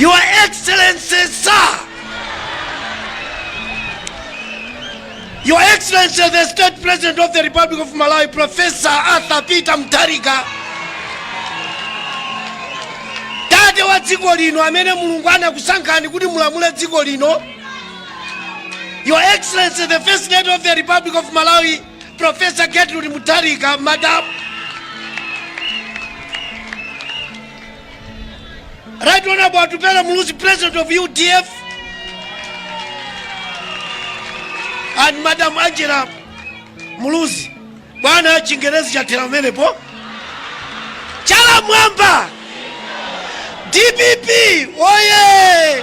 Your Excellency sir, Your Excellency the State President of the Republic of Malawi, Professor Arthur Peter Mutharika, tate wa dziko lino amene Mulungu anakusankhani kuti mulamule dziko lino, Your Excellency the First Lady of the Republic of Malawi, Professor Gertrude Mutharika, Madam, Right Honorable Atupele Muluzi, President of UDF, and Madam Angela Muluzi. Bwana, Chingerezi chathera pamenepo. Chala mwamba. DPP oye!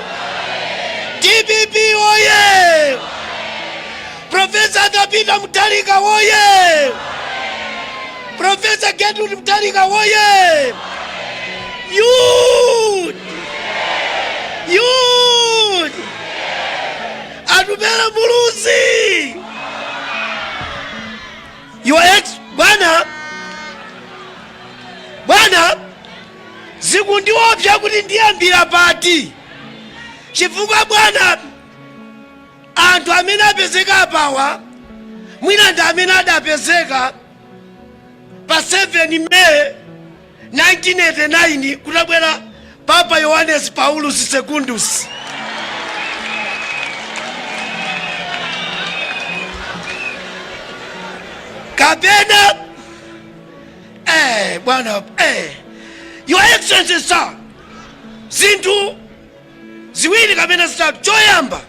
DPP oye! Professor Arthur Peter Mutharika oye! Professor Gertrude Mutharika oye! Youth! Youth! Atupele Muluzi! Your ex bwana, bwana, zikundiopsa kuti ndiyambira pati, chifukwa bwana, anthu amene apezeka apawa mwina ndi amene adapezeka pa 7 May 1989 kutabwera Papa Yohanes Paulus Secundus. Kapena bwana, Your Excellency sir, zinthu ziwiri kapena zitatu. Choyamba,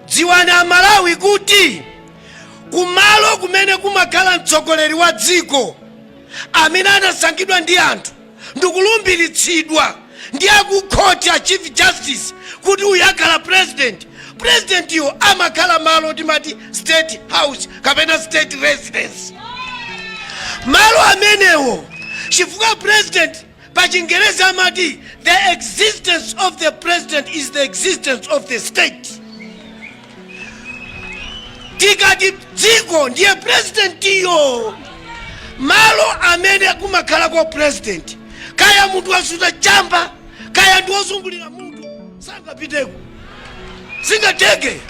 dziwani Amalawi kuti kumalo kumene kumakhala mtsogoleri wa dziko amene anasankhidwa ndi anthu ndikulumbiritsidwa ndi akukhoti a Chief Justice kuti uyu akhala president, presidentiyo amakhala malo timati State House kapena State Residence. Malo amenewo, chifukwa president pa Chingerezi amati the existence of the president is the existence of the state. Tikati dziko ndiye presidentiyo. Malo amene kumakhalako president, kaya munthu wasuta chamba, kaya ndi wozungulira mutu, sangapiteko, singateke.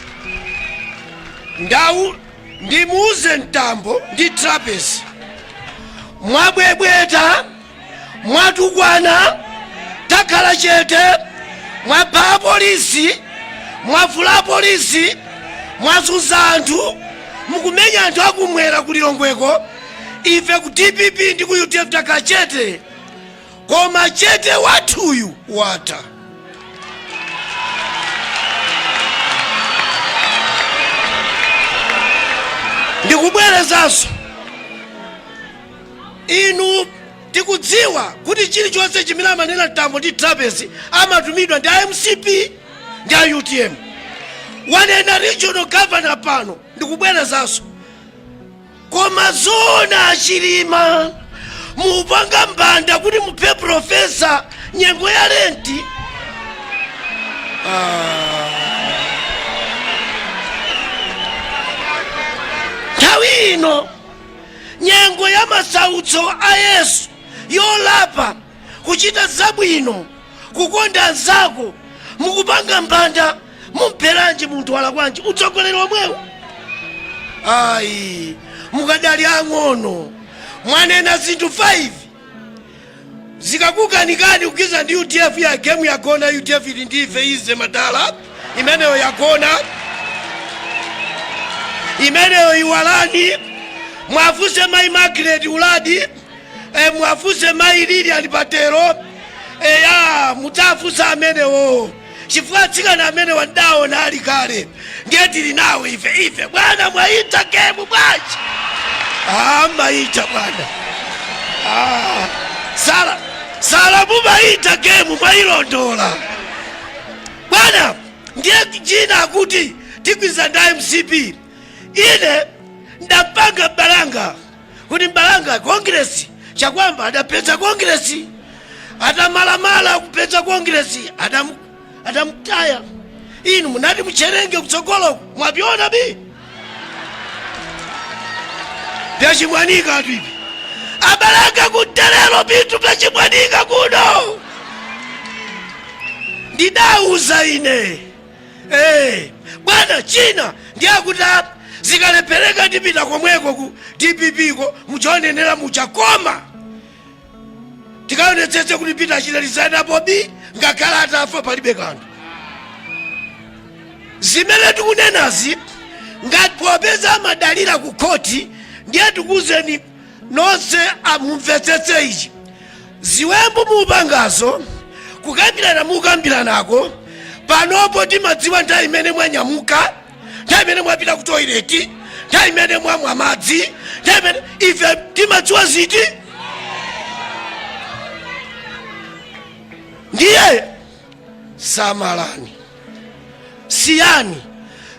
Ndau ndimuuze Mtambo ndi Trapence, mwabwebweta, mwatukwana, takhala chete, mwapha apolisi, mwavula apolisi, mwazunza anthu, mukumenya anthu akumwera ku Lilongweko. Ife ku DPP ndi ku UDF takhala chete, koma chete wathuyu watha. Ndikubwerezanso, inu tikudziwa kuti chilichonse chimene amanena Mtambo ndi Trapence amatumidwa ndi a MCP ndi a UTM. Wanena regional governor pano, ndikubwerezanso, koma zoona achilima mupanga mbanda kuti muphe professor nyengo ya Lenti? Nthawi ino, nyengo ya masautso a Yesu, yolapa, kuchita zabwino, kukonda anzako, mukupanga mbanda. Mumpheranji munthu? Walakwanji? Utsogoleri omwewo? Ayi, mukadali ang'ono. Mwanena zinthu 5, zikakukanikani kukiza ndi UDF ya game yagona. UDF ili ndi ife ize madala, imeneyo yagona, imeneyo iwalani. Mwafuse mayi Margaret Uladi, mwafuse mayi Lilian Patero, eya, mudzafusa amenewo, chifukwa atsikana amene wandaona ali kale. Ndiye tili nawo ife. Ife bwana, mwayita game bwanji? Ah, mayita bwana. Ah, sala sala, mumayita game, mwayilondola bwana. Ndiye china akuti tigwiza ndi MCP. Ine ndapanga mbalanga kuti mbalanga Congress chakwamba adapeza Congress, atamalamala kupeza Congress, adamutaya. Inu munati mucherenge kutsogoloko, mwapiona bi pyachimwanika atu ivi abalanga kuterero, vitu pyachimwanika kuno. Ndidauza ine. Bwana, china ndiyakuti zikalephereka ndipita komweko ku DPP ko muchaonenera muchakoma. Tikaonetsetse kuti Peter achita resign apo bi ngakhale atafa palibe kanthu. Zimene tikunenazi, ngati popeza amadalira ku khoti, ndiye tikuwuzeni nonse amumvetsetse ichi: ziwembu mupangazo, kukambirana mukambiranako panopo, timadziwa nthawi imene mwanyamuka, nthawi imene mwapita ku toilet, nthawi imene mwamwa madzi, nthawi imene ife timadziwa ziti. Ndiye samalani, siyani,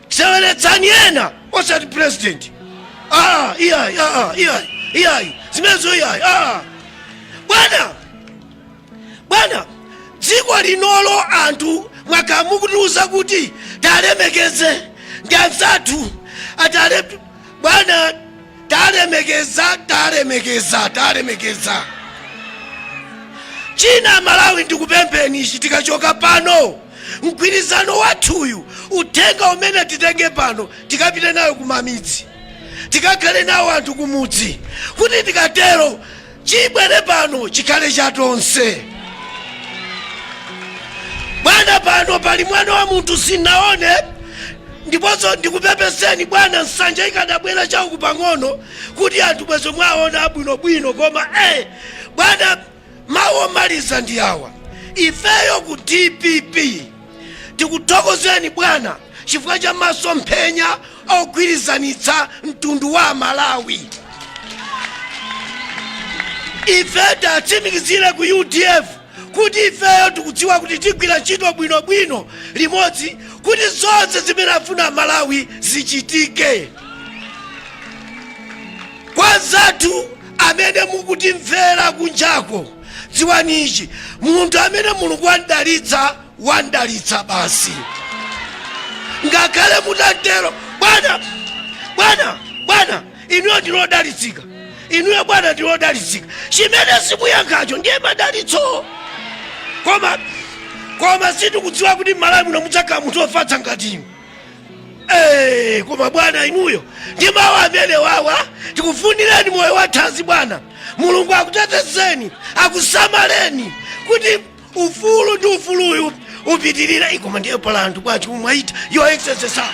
seweretsani ena, osati president. Ah, iyayi, ah, iyayi, iyayi, zimenezo iyayi. Ah, bwana, bwana, dziko linolo anthu mwakhala mukutiuza kuti talemekeze ndi anzathu atale. Bwana, talemekeza, talemekeza, talemekeza. China, Malawi, ndikupempheni ichi: tikachoka pano, mgwirizano wathuyu, uthenga umene titenge pano, tikapite nayo kumamidzi, tikakhale nawo anthu kumudzi, kuti tikatero chibwere pano chikhale chatonse. Bwana, pano pali mwana wa munthu sinaone. Ndiponso ndikupepeseni bwana, nsanja ikadabwera chauku pang'ono kuti anthu bwezo mwaona abwinobwino. Koma bwana, mawu omaliza ndi awa: ifeyo ku DPP tikuthokozeni bwana chifukwa cha masomphenya ogwirizanitsa mtundu wa Malawi. Ife tatsimikizire ku UDF kuti ifeyo tikudziwa kuti tigwira ntchito bwinobwino limodzi kuti zonse zimene afuna Malawi zichitike. Kwa zathu amene mukutimvera kunjako, dziwani ichi: munthu amene Mulungu wandalitsa, wandalitsa basi, ngakhale mutatero. Bwana, bwana, bwana, inuyo ndilodalitsika, inuyo bwana ndilodalitsika. Chimene simuyankhacho ndiye madalitso. Koma sitikudziwa kuti m'Malawi muno mudzakhala munthu ofatsa ngati inu. Koma bwana, inuyo ndi mawu amene wawa, tikufunireni moyo wathanzi bwana. Mulungu akutetezeni, akusamaleni kuti ufulu ndi ufuluyu upitirire. Koma ndiye pala anthu bwachi mwaita, Your Excellency sir.